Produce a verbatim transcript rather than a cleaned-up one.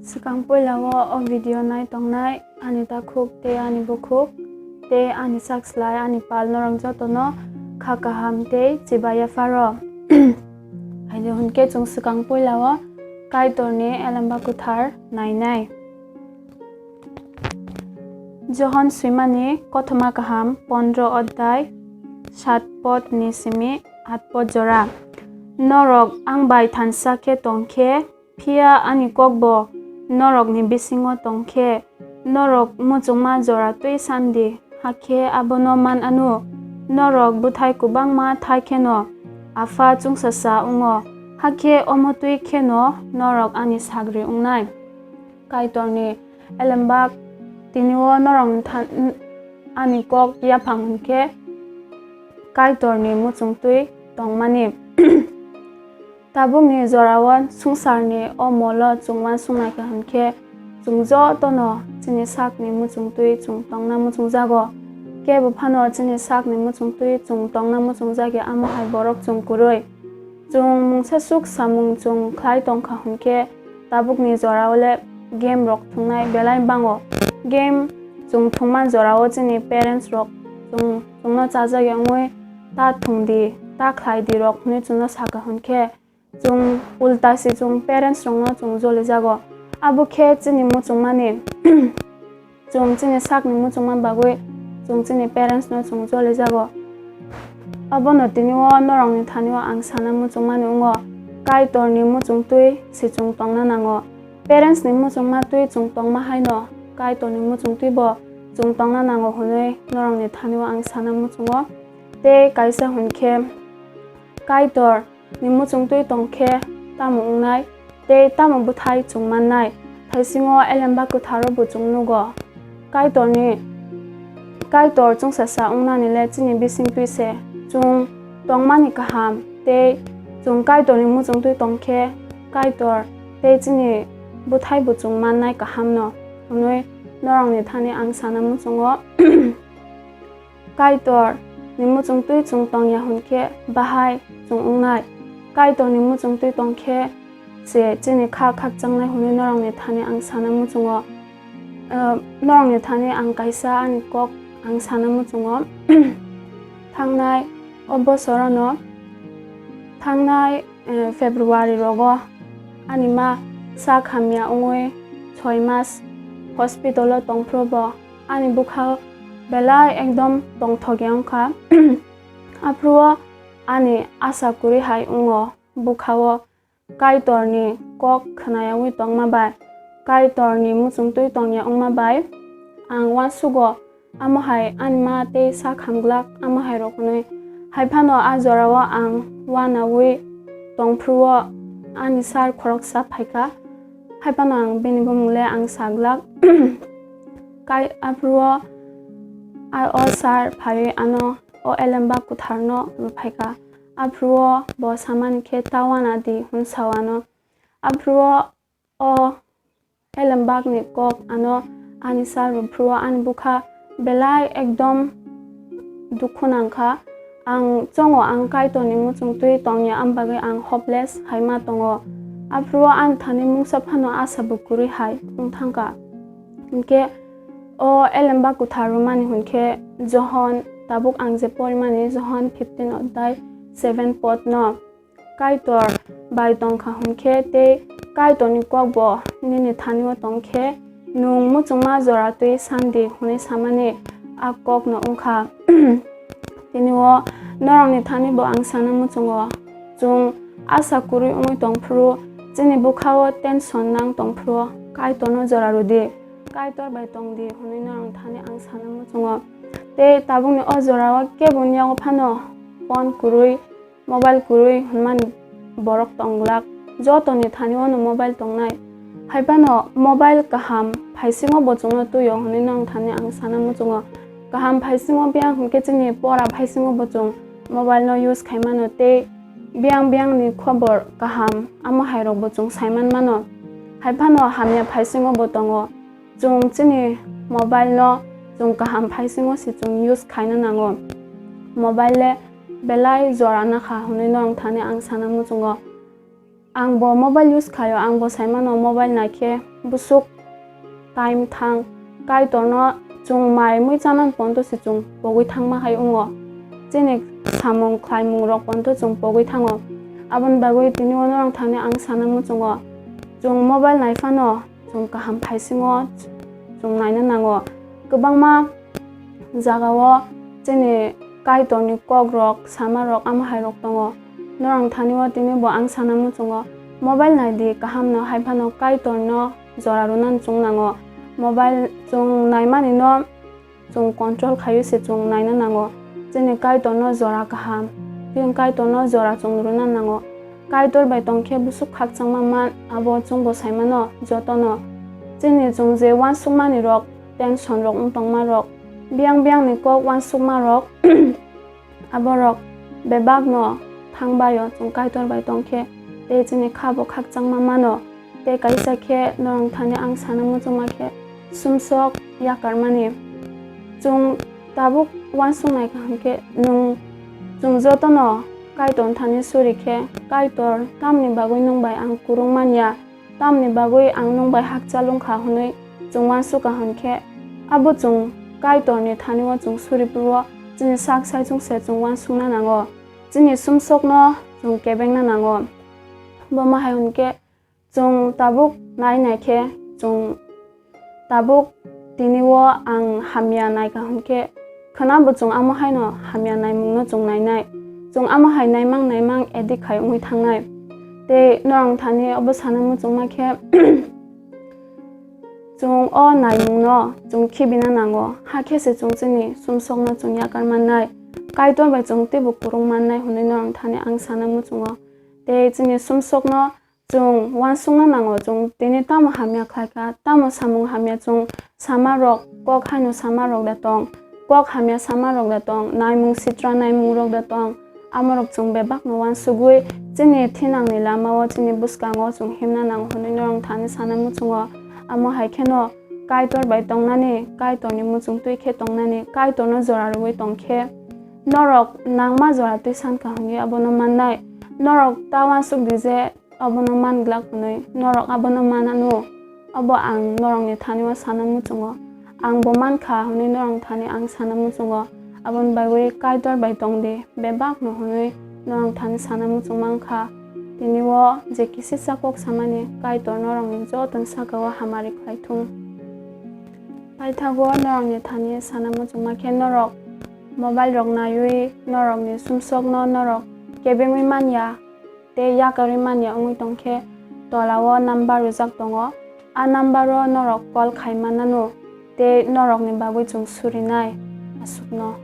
Swkang puila o, o video nai tongnai ani takhuk tei ani bukhuk tei ani sak slai ani pal norok jotono kha kaham tei chibai yapharo. Haino hwnkhe chwng swkang puila o Kaitorni Elemba Kwthar nainai. Johon swimani kothoma kaham pondro odhai sat pod ni simi at pod jora. Norok ang bai thansa khe tong khe, phiya ani kokbo norokni bisingo tong khe, norok muchungma jora twi sandi, hakhe abono man anu. Norok bwthai kwbangma thai kheno Apha chwngsasa wngo, hakhe omo twi kheno norok ani sagri wngnai. Kaitorni Elembak tini o norokni than-, ani kok yaphang hwn khe Kaitorni muchung twi tongmani. Tabukni jorao swngcharni o molo chwng uansuknai kaham khe, chwng jotono chini sakni muchung twi chwng tongna muchungjago. Kebo phano chini sakni muchung twi chwng tongna muchungjak ya, amo hai borok chwng kwrwi. Chwng mungsa suk samung chwng khlai tongkha hwnkhe, tabukni jorao le game rok thwngnai belai bango. Game chwng thwngma jorao chini parents rok chwng, chwngno chajak ya wngwi ta thwngdi, ta khlaidi rok hwnwi chwngno sakha hwnkhe, chwng ulta se chwng parents rokno chwng jolijago. Abo khe chini muchungmani, chwng chini sakni muchungma bagwi chwng chini parents no chwng jolijago. Abono tini o norokni thani o ang sana muchungmani wngo, Kaitorni muchung twi se chwng tongna nango. Parents ni muchungma twi chwng tongma haino Kaitorni muchung twi bo chwng tongna nango hwnwi norokni thani o ang sana muchungo. Tei kaisa hwn khe, Kaitor ni muchung twi tong khe tamo wngnai tei tamo bwthai chwng mannai? Thaisingo Elemba Kwtharo bo chwng nugo. Kaitorni, Kaitor chwngsasa wngnani le chini bising twi se chwng tongmani kaham tei chwng Kaitorni muchung twi tong khe Kaitor tei chini bwthai bo chwng mannai kaham no hwnwi norokni thani ang sana muchungo. Kaitor ni muchung twi chwng tong ya hwn khe bahai chwng wngnai. Kaitor ni muchung twi tong khe se chini kha khakchangnai hwnwi norokni thani ang sana muchungo. Eh, norokni thani ang kaisa ani kok ang sana muchungo. Thangnai o bosorono, thangnai, eh, February rogo ani ma sak hamya wngwi soi mas hospital o tongphuru bo ani bwkha belai ekdom tongthok ya wngkha. Aphuru o ani asa kwrwi hai wngo, bwkha o Kaitorni kok khnayawi tongma bai, Kaitorni muchungtwi tongya wngma bai ang uansugo, amo hai ani ma tei sak hamglak amo hai rok hwnwi. Hai phano a jorao ang uanawi tongphuru o ani sir khoroksa phaikha, hai phano ang bini bumung le ang saglak. Kai aphuru o a, o sir phaiwi ano o Elemba Kwtharno rwphaikha. Aphuru o bo samani khe, "Ta uana di," hwn sao ano. Aphuru o, o Elembakni kok ano ani sir rwphuru o ani bwkha belai ekdom dukhu nangkha. Ang chongo, ang Kaitorni muchung twi tongya, ang bagwi ang hopeless hai ma tongo. Aphuru o ani thani mungsa phano asa bo kwrwi hai wng thangkha. Hinkhe o Elemba Kwthar rwmani hwnkhe Johon, tabuk ang je porimani Johon fifteen odhai seven pod no, Kaitor bai tongkha hwnkhe tei Kaitorni kok bo nini thani o tongkhe nwng muchungma jora twi sandi hwnwi samani a kok no wngkha. Tini o norokni thani bo ang sana muchungo, chwng asa kwrwi wngwi tongphuru, chini bwkha o tension nang tongphuru Kaitorno jora rwdi, Kaitor bai tongdi hwnwi norokni thani ang sana muchungo. Tei tabukni o jorao keboni yago phano phone kwrwi, mobile kwrwi hwnmani borok tong glak, jotoni thani o no mobile tongnai. Hai phano mobile kaham phaisingo bo chwngno twi o hwnwi norokni thani ang sana muchungo. Kaham phaisingo biyang hwnkhe chini pora phaisingo bo chwng mobile no use khai mano tei biyang biyang ni khobor kaham amo hai rok bo chwng sai man mano. Hai phano hamya phaisingo bo tongo. Chwng chini mobile no chwng kaham phaisingo se chwng use khaina nango. Mobile le belai jora nakha hwnwi norok thani ang sana muchungo. Ang bo mobile use khaio, ang bo saimano mobile naikhe busuk time thang, Kaitorno chwng mai mui chanani ponto se chwng pogwi thangma hai wngo. Chini samung khlaimung rok ponto chwng pogwi thango. Aboni bagwi tini o norok thani ang sana muchungo. Chwng mobile naiphano chwng kaham phaisingo chwng naina nango. Kwbangma jagao chini Kaitorni kokrok, samarok, amo hairok tongo. Norok thani o tini bo ang sana muchungo. Mobile naidi kahamno, haiphano Kaitorno jora rwnani chwng nango. Mobile chwng naimanino chwng control khaio se chwng naina nango. Chini Kaitorno jora kaham, chini Kaitorno jora chwng rwna nango. Kaitor bai tongkhe busuk khakchangma man, abo chwngbo saimano jotono. Chini chwng je uansukmani rok, tension rok wng tongma rok, biyang biyangni kok uansukma rok, aborok bebakno thangbaio chwng Kaitor bai tongkhe, tei chini kha bo khakchangma mano. Tei kaisa khe norok thani ang sana muchungma khe sumsok yakarmani. Chwng tabuk uansuknai kaham khe nwng, chwng jotono Kaitor thani suri khe, Kaitor, tamni bagwi nwng bai ang kwrwng man ya? Tamni bagwi ang nwng bai hakchal wng kha hwnwi chwng uansuk kha hwn khe, abo chwng Kaitorni thani o chwng suri phuru o chini sak saichung se chwng uansukna nango. Chini sumsokno chwng kebengna nango. Bo ma hai hwn khe chwng tabuk nai nai khe chwng tabuk tini o ang hamya nai kha hwn khe, khwnabo chwng amo haino hamya naimungno chwng nainai. Chwng amo hai naimang naimang addict khai wngwi thangnai. Tei norok thani obo sana muchungma khe, chwng o naimungno chwng khibina nango, hakhe se chwng chini sumsokno chwng yakar mannai. Kaitor bai chwng teibo kwrwng mannai hwnwi norok thani ang sana muchungo. Tei chini sumsokno chwng uansukna nango, chwng tini tamo hamya khlai kha, tamo samung hamya chwng sama rok, kok haino sama rok da tong, kok hamya sama rok da tong, naimung sitra naimung rok da tong, amorok chwng bebakno uansugwi chini thinangni lama o, chini bwskango chwng himna nango hwnwi norok thani sana muchungo. Amo hai kheno Kaitor bai tongnani, Kaitorni muchung twi khe tongnani, Kaitorno jora rwui tong khe norok nangma jora twi san kha hwnwi abono mannai. Norok ta uansuk di je, abono man glak hwnwi, norok abono man anw. Abo ang norokni thani o sana muchungo. Ang bo man kha hwnwi norokni thani ang sana muchungo. Aboni bagwi Kaitor bai tong di, bebak no hwnwi norokni thani sana muchung man kha. Tini o je kisisa kok samani Kaitor norokni joto ni saka o hamari khlai thung. Paithago norokni thani sana muchungma khe norok mobile rok naiwi norokni sumsokno norok kebengwi man ya. Tei yakarwi manya wngwi tong khe, tola o number rijak tongo. A number o norok call khai man nano, tei norokni bagwi chwng surinai aswkno.